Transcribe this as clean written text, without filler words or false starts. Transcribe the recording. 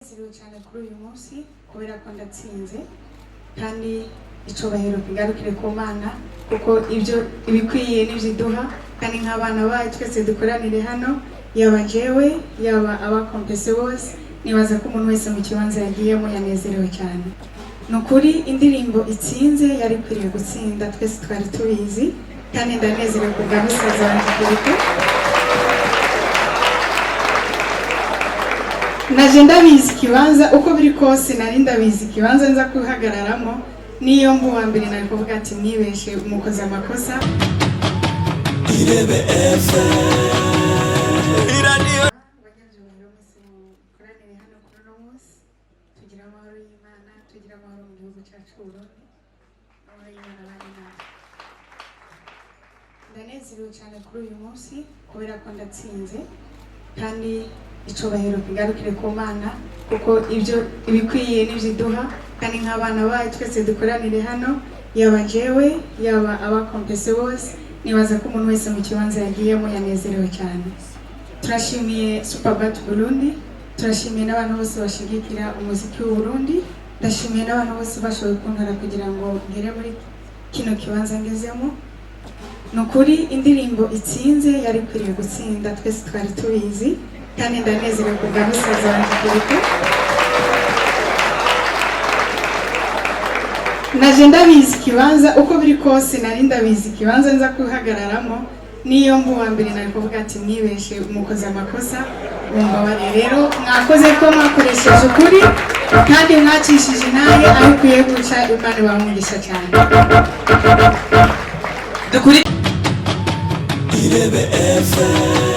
Ndanezerewe cyane kuri uyu munsi kubera ko ndatsinze, kandi icubahiro kigarukire ku Mana, kuko ibyo ibikwiye n'ibyo iduha. Kandi nk'abana bayo twese dukoranire hano, yaba jewe, yaba abakompese bose, nibaza ko umuntu wese mu kibanza yagiyemo yanezerewe cyane. Ni ukuri indirimbo itsinze yari ikwiriye gutsinda, twese twari tubizi, kandi ndanezerewe ku bwa musaza wanjye Kirikou. Naje ndabizi ikibanza uko biri kose, nari ndabizi ikibanza nza kuhagararamo. Niyo mbu wa mbere nari kuvuga ati: "Mwibeshe, mukoze amakosa." Irebe FM, iradiyo. Abanyabyubahiro mwese mukoranire hano kuri uno munsi, tugire amahoro y'Imana, tugire amahoro mu gihugu cyacu Burundi. Amahoro y'Imana abane natwe. Ndanezerewe cyane kuri uyu munsi kubera ko ndatsinze, kandi icubahiro kigarukire ku Mana, kuko ibyo ibikwiye n'ibyo iduha. Kandi nk'abana bayo twese dukoranire hano, yaba jewe, yaba abakompese bose, nibaza ko umuntu wese mu kibanza yagiyemo yanezerewe cyane. Turashimiye Superbat Burundi, turashimiye n'abantu bose bashigikira umuziki w'u Burundi. Ndashimiye n'abantu bose bashoboye kuntora kugira ngo ngere muri kino kibanza ngezemo. Ni ukuri indirimbo itsinze yari ikwiriye gutsinda, twese twari tubizi, kandi ndanezerewe ku bwa musaza wanjye Kirikou. Naje ndabizi ikibanza uko biri kose, nari ndabizi ikibanza nza kuhagararamo. Niyo mbu wa mbere nari kuvuga ati: "Mwibeshe, mukoze amakosa, mumbabarire." Rero mwakoze ko mwakoresheje ukuri kandi mwacishije naye aho ikwiye guca. Imana ibaha cyane. Dukuri. Irebe FM.